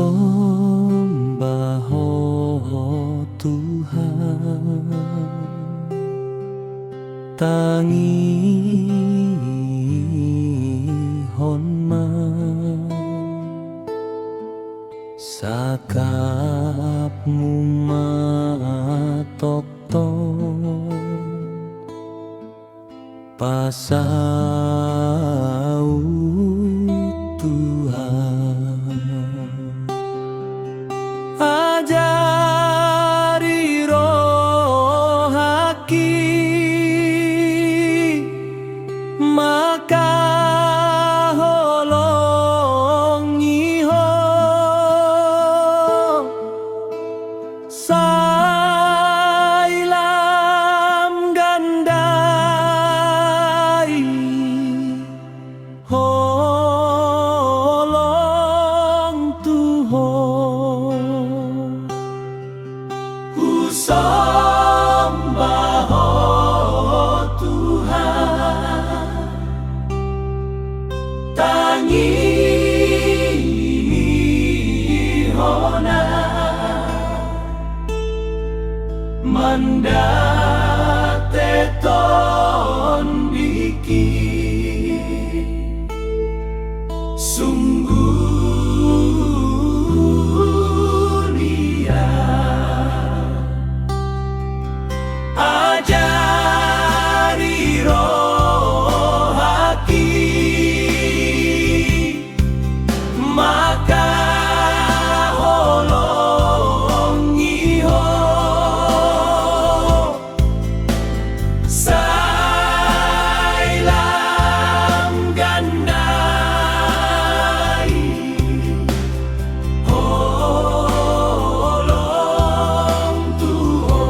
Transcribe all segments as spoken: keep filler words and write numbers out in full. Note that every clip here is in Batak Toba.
Husomba Ho Tuhan, tangihon ma sangkapmu ma tongtong. Pasaut Tuhan. Ajari rohangki mangkaholongi Ho. Sai lam gandai holong tu Ho. Husomba Ho Tuhan, tangihon ma mandate tondingki. Sungguh liat ajari rohangki mangkaholongi Ho. Sai lam gandai holong tu Ho.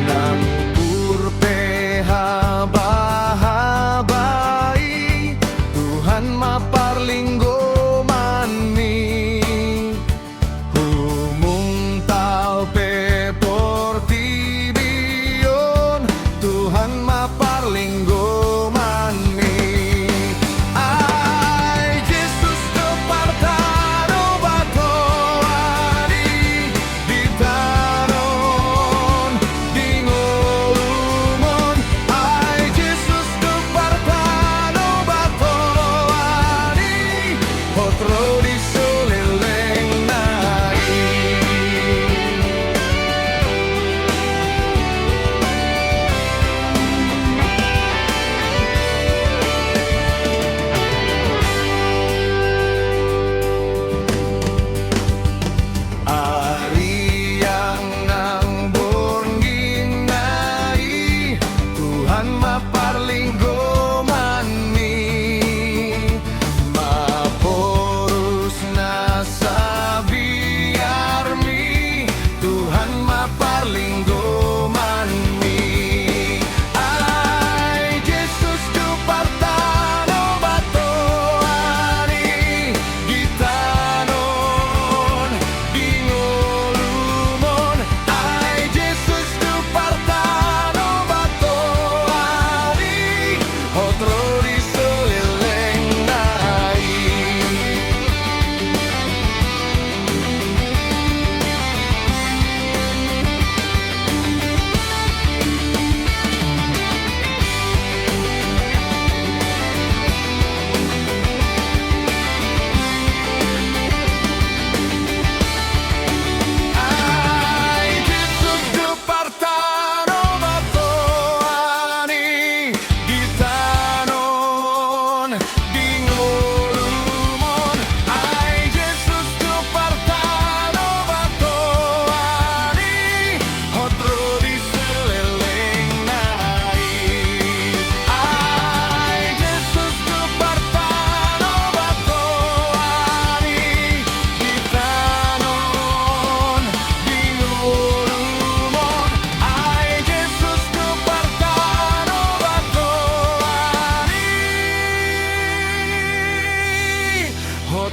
Nang pur pe habahaba i, Tuhan ma parlinggomanmi. Humuntal pe portibi on, Tuhan ma parlinggomanmi. Ai Jesus do partanobaton i, di tano on, di ngolum on. Ai Jesus do partanobaton i,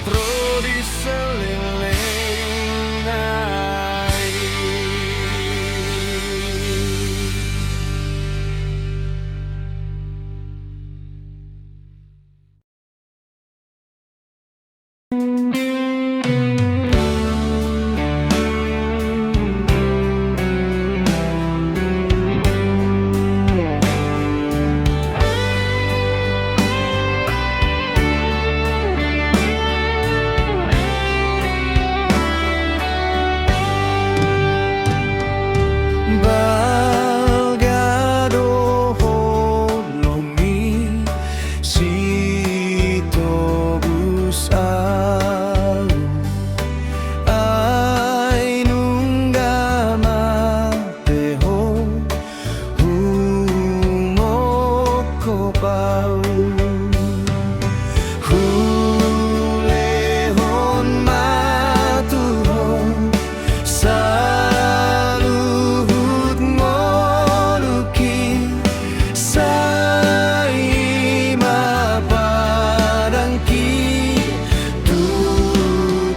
Ro di saleleng na i. Balga do holong ni Sitobus ahu, ai nunga mate ho, humongkop ahu. Hulehon ma tu ho saluhut ngolungki, sai ma padangki tu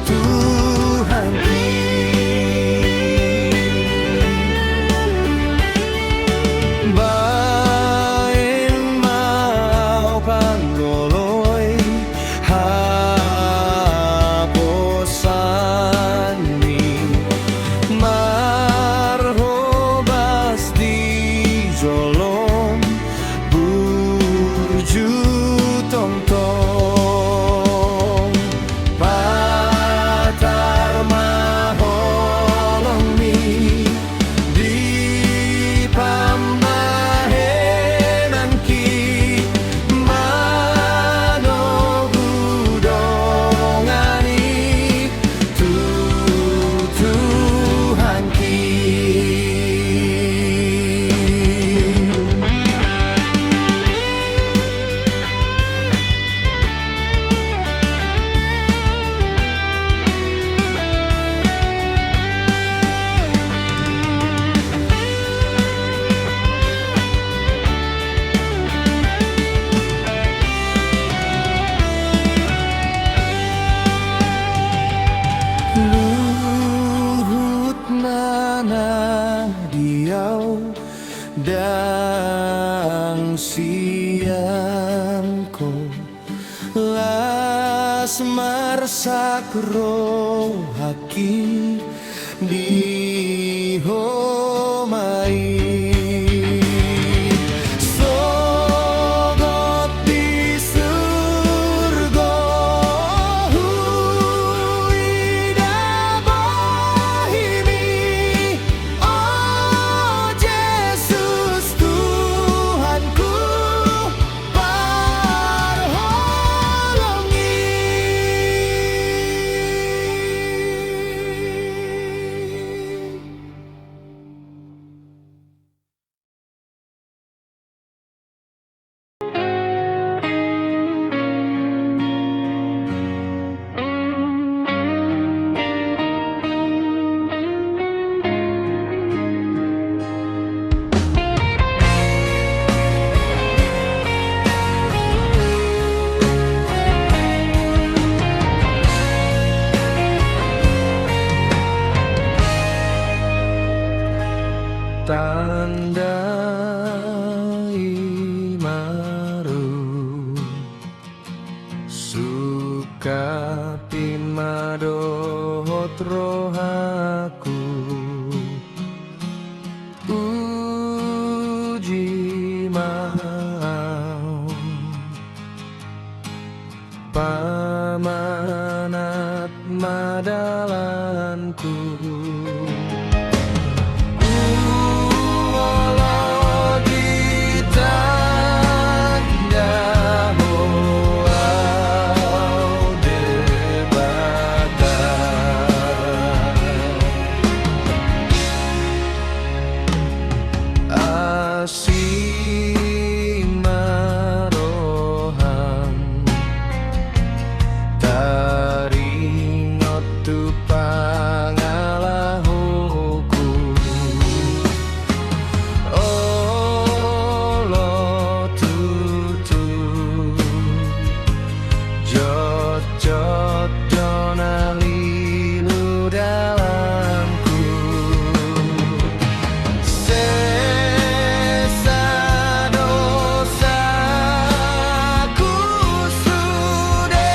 Tuhanki. Baen ma ho panggoloi haposan ni, marhobas di jolom burju tongtong. Patar ma holong ni di pambahenanki, manogu dongan i tu Tuhanki. Luhut ma na di au ndang sian ho, las marsak rohangki di ho ma i. Sogot di surgo huida bohimi, o Jesus Tuhanku, parholongi. Tandai ma ro sungkapin ma dohot rohaku. Uji ma au, pamanat ma dalanku. Olo ditanda Ho au Debata. Asi ma roham taringot tu pangala na lilu dalanku. Sesa dosaku sude,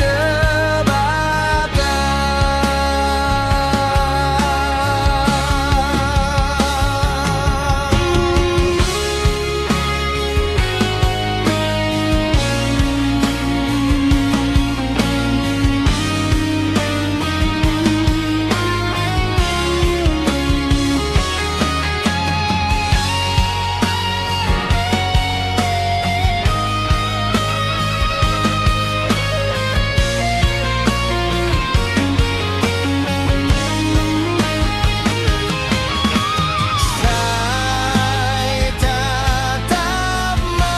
Debata. Sai tatap ma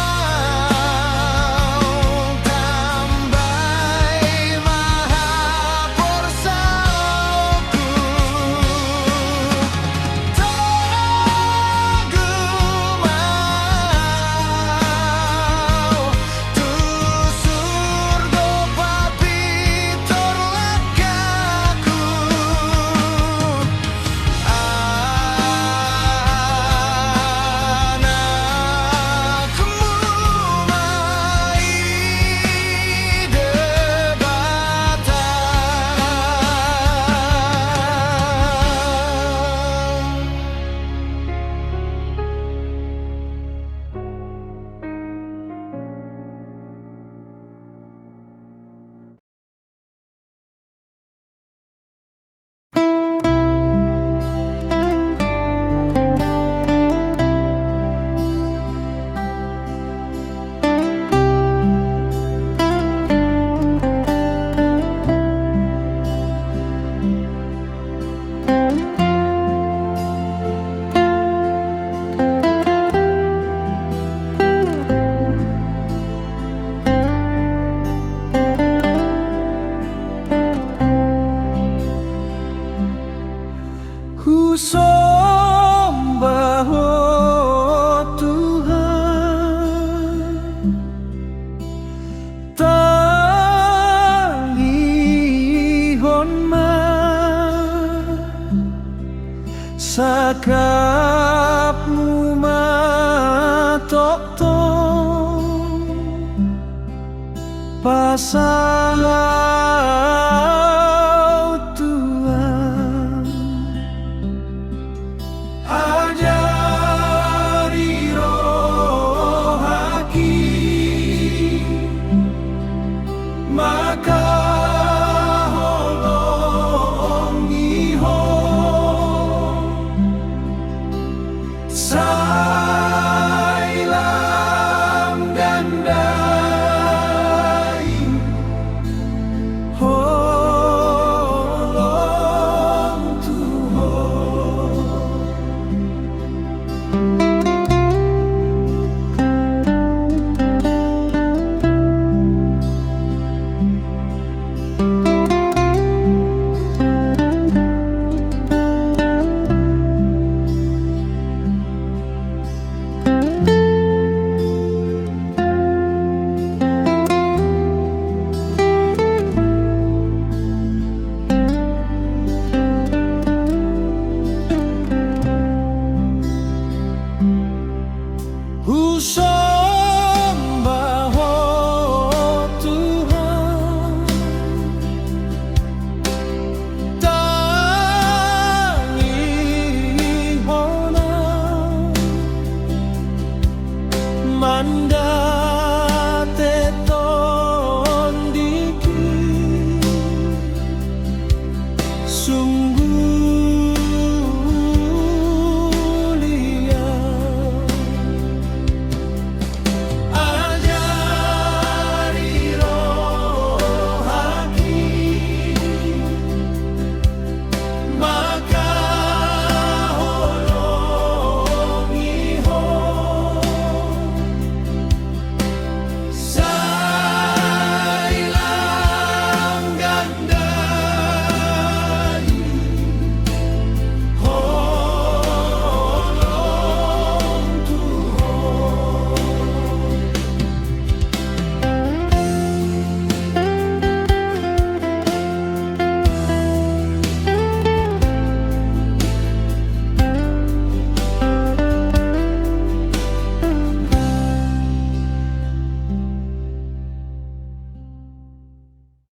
Ho tambai ma haporseaonku. Togu ma Ho tu surgo, papintor langkaku. Anakmu ma i, Debata. Husomba Ho Tuhan, talihon ma sangkapmu ma tongtong, pasahat